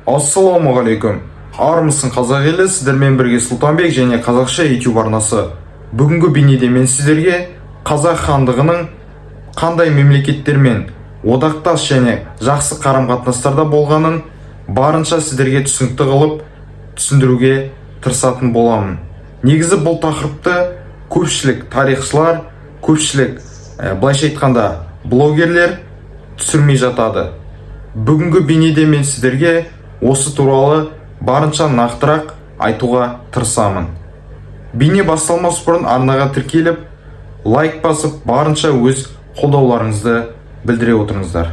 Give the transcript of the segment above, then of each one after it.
Ассалаумағалейкум! Армысың, қазақ елі! Сіздермен бірге Сұлтанбек және Қазақша YouTube арнасы. Бүгінгі бейнеде мен сіздерге Қазақ хандығының қандай мемлекеттермен одақтас және жақсы қарым-қатынастарда болғанын барынша сіздерге түсінікті қылып түсіндіруге тырысатын боламын. Негізі, бұл тақырыпты көпшілік тарихшылар, көпшілік, былайша айтқанда, блогерлер түсірмей жатады. Бүгінгі бейнеде мен сіздерге осы туралы барынша нақтырақ айтуға тырысамын. Бейне басталмас бұрын арнаға тіркеліп, лайк басып, барынша өз қолдауларыңызды білдіре отырыңыздар.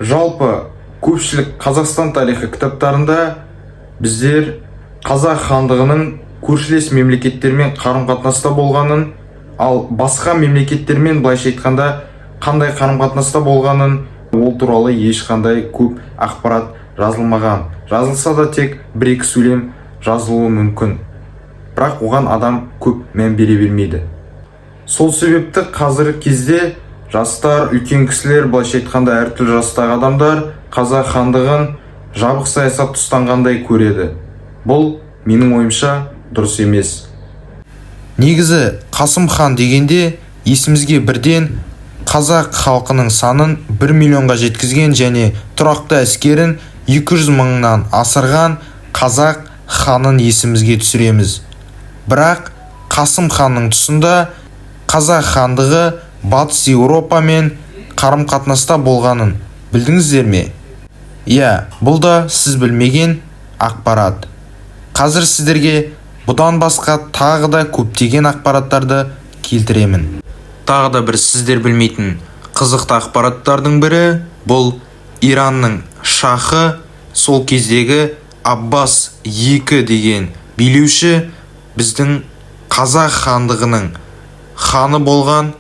Жалпы, көпшілік Қазақстан тарихы кітаптарында біздер Қазақ хандығының көршілес мемлекеттермен қарым-қатынаста болғанын, ал басқа мемлекеттермен, былайша айтқанда, қандай қарым-қатынаста болғанын, ол туралы ешқандай көп ақпарат жазылмаған. Жазылса да, тек бір екі сөйлем жазылуы мүмкін, бірақ оған адам көп мән бере бермейді. Сол себепті қазіргі кезде жастар, үлкен кісілер, былайша айтқанда, әртүрлі жастағы адамдар Қазақ хандығын жабық саясат ұстанғандай көреді. Бұл, менің ойымша, дұрыс емес. Негізі, Қасым хан дегенде есімізге бірден қазақ халқының санын 1 миллионға жеткізген және тұрақты әскерін 200 мыңнан асырған қазақ ханын есімізге түсіреміз. Бірақ Қасым ханның тұсында Қазақ хандығы Батыс Еуропамен қарым-қатынаста болғанын білдіңіздер ме? Иә, бұл да сіз білмеген ақпарат. Қазір сіздерге бұдан басқа тағы да көптеген ақпараттарды келтіремін. Тағы да бір сіздер білмейтін қызықты ақпараттардың бірі: бұл Иранның шахы, сол кездегі Аббас II деген билеуші біздің Қазақ хандығының ханы болған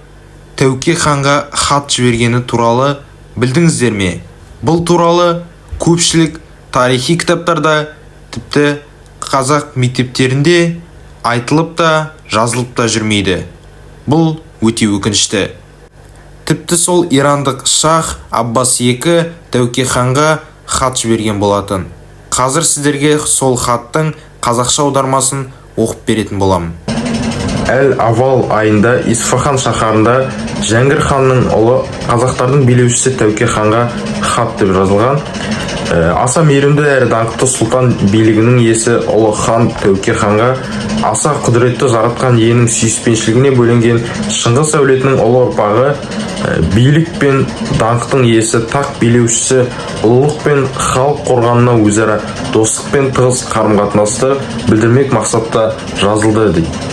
Тәуке ханға хат жібергені туралы білдіңіздер ме? Бұл туралы көпшілік тарихи кітаптарда, тіпті қазақ мектептерінде айтылып та, жазылып та жүрмейді. Бұл өте өкінішті. Тіпті сол ирандық шах Аббас II Тәуке ханға хат жіберген болатын. Қазір сіздерге сол хаттың қазақша аудармасын оқып беретін боламын. Әл-Авал айында Исфахан шаһарында Жәңгір ханның ұлы, қазақтардың билеушісі Тәуке ханға хат деп жазылған. Аса мейірімді әрі даңқты сұлтан билігінің иесі, ұлы хан Тәуке ханға, аса құдіретті Жаратқан Иенің сүйіспеншілігіне бөленген Шыңғыс әулетінің ұлы ұрпағы, билік пен даңқтың иесі, тақ билеушісі, ұлылық пен халық қорғанына өзара достық пен тығыз қарым-қатынасты білдірмек мақсатта жазылды дейді.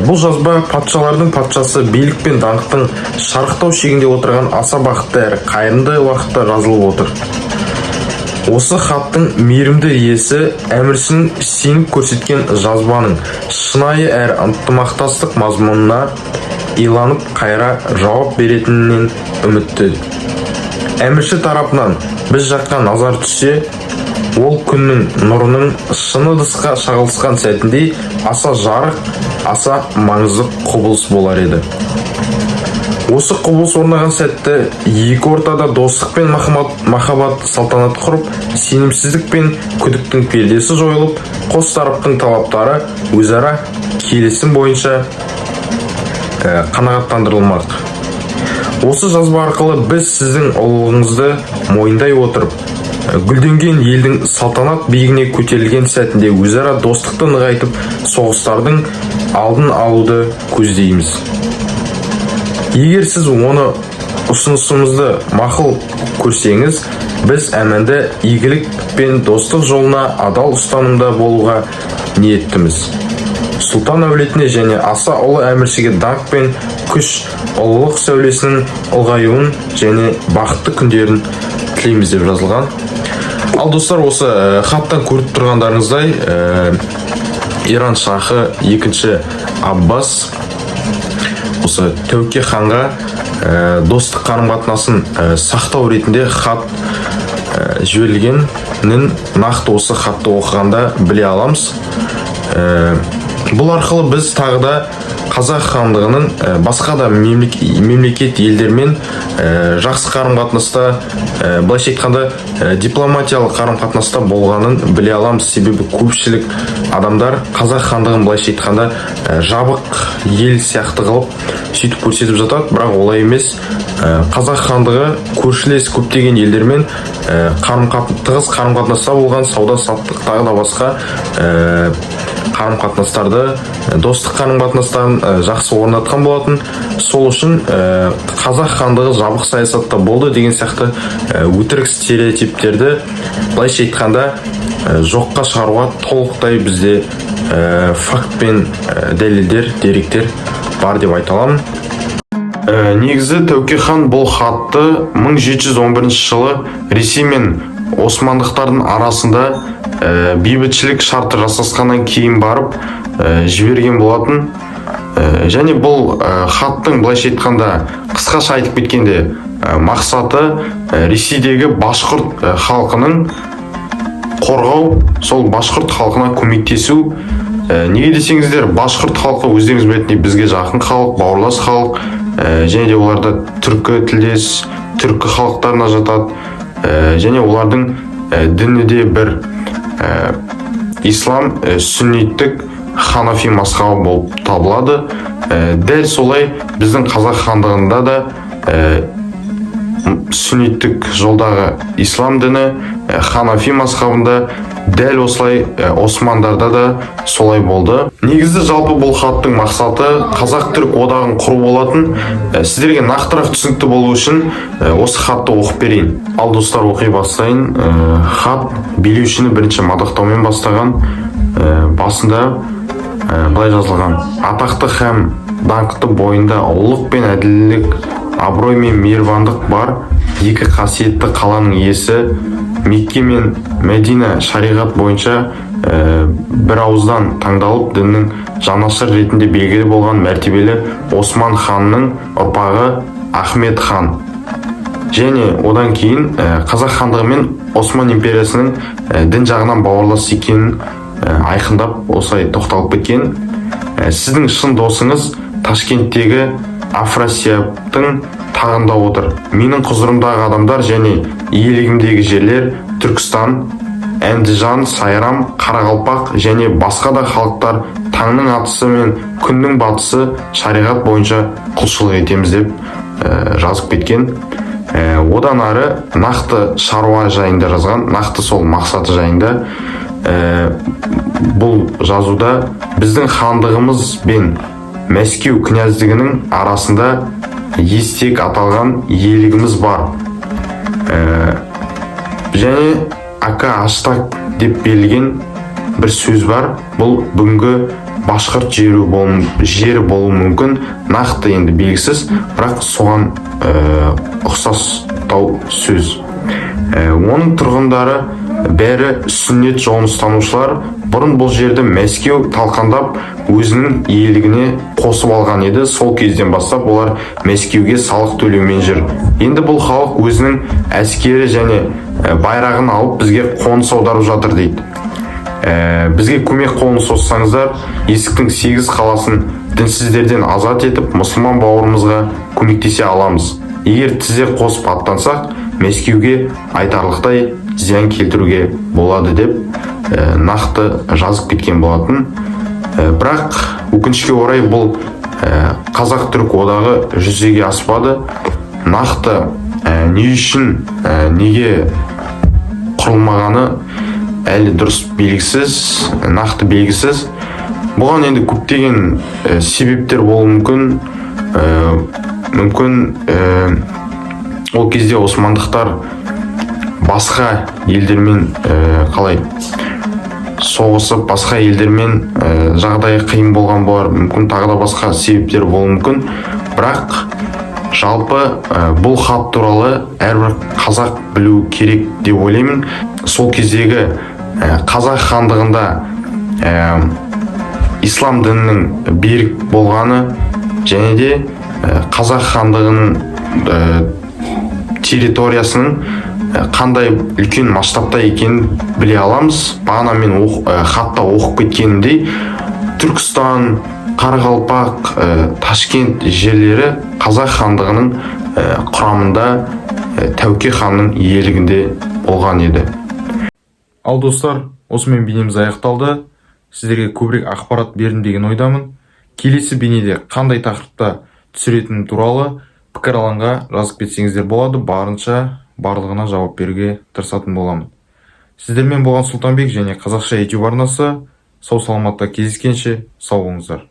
Бұл жазба патшалардың патшасы, билік пен даңқтың шарықтау шегінде отырған аса бақытты әрі қайырымды уақытта жазылып отыр. Осы хаттың мейірімді иесі әміршінің сеніп көрсеткен жазбаның шынайы әрі ынтымақтастық мазмұнына иланып, қайыра жауап беретінінен үмітті. Әмірші тарапынан біз жаққа назар түссе, ол күннің нұрының шыны ыдысқа шағылысқан сәтіндей аса жарық, аса маңызды құбылыс болар еді. Осы құбылыс орнаған сәтті екі ортада достық пен махаббат салтанат құрып, сенімсіздік пен күдіктің пердесі жойылып, қос тараптың талаптары өзара келісім бойынша қанағаттандырылмақ. Осы жазба арқылы біз сіздің ұлылығыңызды мойындай отырып, гүлденген елдің салтанат биігіне көтерілген сәтінде өзара достықты нығайтып, соғыстардың алдын алуды көздейміз. Егер сіз оны ұсынысымызды мақұл көрсеңіз, біз әмәнді игілік пен достық жолына адал ұстанымда болуға ниеттіміз. Сұлтан әулетіне және аса ұлы әміршіге даңқ пен күш, ұлылық сәулесінің ұлғаюын және бақытты күндерін тілейміз деп жазылған. Ал, достар, осы хаттан көріп тұрғандарыңыздай, Иран шахы екінші Аббас осы Тәуке ханға достық қарым қатынасын сақтау ретінде хат жіберілгенін нақты осы хатты оқығанда біле аламыз. Бұл арқылы біз тағы да Қазақ хандығының басқа да мемлекет елдермен жақсы қарым қатынаста, былайша айтқанда, дипломатиялық қарым қатынаста болғанын біле аламыз. Себебі көпшілік адамдар Қазақ хандығын, былайша айтқанда, жабық ел сияқты қылып сөйтіп көрсетіп жатады, бірақ олай емес. Қазақ хандығы көршілес көптеген елдермен тығыз қарым қатынаста болған, сауда саттық тағы да басқа қарым қатынастарды, достық қарым қатынастарын жақсы орнатқан болатын. Сол үшін қазақ хандығы жабық саясатта болды деген сияқты өтірік стереотиптерді, былайша айтқанда, жоққа шығаруға толықтай бізде факт пен дәлелдер, деректер бар деп айта аламын. Негізі Тәуке хан бұл хатты 1711 жылы Ресей мен османдықтардың арасында бейбітшілік шарты жасасқаннан кейін барып жіберген болатын. Және бұл хаттың, былайша айтқанда, қысқаша айтып кеткенде, мақсаты Ресейдегі башқұрт халқының қорғау, сол башқұрт халқына көмектесу. Неге десеңіздер, башқұрт халқы, өздеріңіз білетіндей, бізге жақын халық, бауырлас халық, және де олар да түркі тілдес, түркі халықтарына жатады. Және олардың діні де бір, ислам, сүнниттік ханафи мазхабы болып табылады. Дәл солай біздің Қазақ хандығында да сүнниттік жолдағы ислам діні, ханафи мазхабында, дәл осылай османдарда да солай болды. Негізі жалпы бұл хаттың мақсаты қазақ түрік одағын құру болатын. Сіздерге нақтырақ түсінікті болу үшін осы хатты оқып берейін. Ал, достар, оқи бастайын. Хат билеушіні бірінші мадақтаумен бастаған. Басында былай жазылған: «Атақты һәм даңқты, бойында ұлылық пен әділдік, абырой мен мейірбандық бар екі қасиетті қаланың иесі, Мекке мен Мәдина, шариғат бойынша бір ауыздан таңдалып, діннің жанашыр ретінде белгілі болған мәртебелі Осман ханның ұрпағы Ахмет хан». Және одан кейін Қазақ хандығы мен Осман империясының дін жағынан бауырлас екенін айқындап, осылай тоқталып кеткен. «Сіздің шын досыңыз Ташкенттегі Афрасиабтың тағында отыр. Менің құзырымдағы адамдар және иелігімдегі жерлер Түркістан, Әндіжан, Сайрам, Қарақалпақ және басқа да халықтар таңның атысы мен күннің батысы шариғат бойынша құлшылық етеміз», — деп жазып кеткен. Одан ары нақты шаруа жайында жазған, нақты сол мақсаты жайында. Бұл жазуда біздің хандығымыз бен Мәскеу князьдігінің арасында Естек аталған иелігіміз бар. Және Ака Аштак деп берілген бір сөз бар. Бұл бүгінгі башқұрт жері болуы мүмкін, нақты енді белгісіз, бірақ соған ұқсастау сөз. Оның тұрғындары бәрі сүннет жолын ұстанушылар. Бұрын бұл жерді Мәскеу талқандап, өзінің иелігіне қосып алған еді. Сол кезден бастап олар Мәскеуге салық төлеумен жүр. Енді бұл халық өзінің әскері және байрағын алып, бізге қоныс аударып жатыр дейді. Бізге көмек қолын созсаңыздар, Есіктің сегіз қаласын дінсіздерден азат етіп, мұсылман бауырымызға көмектесе аламыз. Егер тізе қосып аттансақ, Мәскеуге айтарлықтай зиян келтіруге болады», — деп нақты жазып кеткен болатын. Бірақ өкінішке орай, бұл қазақ түрік одағы жүзеге аспады. Нақты не үшін, неге құрылмағаны әлі дұрыс белгісіз, нақты белгісіз. Бұған енді көптеген себептер болуы мүмкін. Мүмкін ол кезде османдықтар басқа елдермен қалай соғысып, басқа елдермен жағдайы қиын болған болар, мүмкін тағы да басқа себептер болуы мүмкін. Бірақ жалпы бұл хат туралы әрбір қазақ білу керек деп ойлаймын. Сол кездегі Қазақ хандығында ислам дінінің берік болғаны және де Қазақ хандығының территориясының қандай үлкен масштабта екенін біле аламыз. Бағана мен хатта оқып кеткенімдей, Түркістан Қарақалпақ, Ташкент жерлері Қазақ хандығының құрамында, Тәуке ханның иелігінде болған еді. Ал, достар, осымен бейнеміз аяқталды. Сіздерге көбірек ақпарат бердім деген ойдамын. Келесі бейнеде қандай тақырыпта түсіретінім туралы пікір алаңға жазып кетсеңіздер болады. Барынша барлығына жауап беруге тырысатын боламын. Сіздермен болған Сұлтанбек және Қазақша YouTube арнасы. Сау саламатта кездескенше, сау болыңыздар.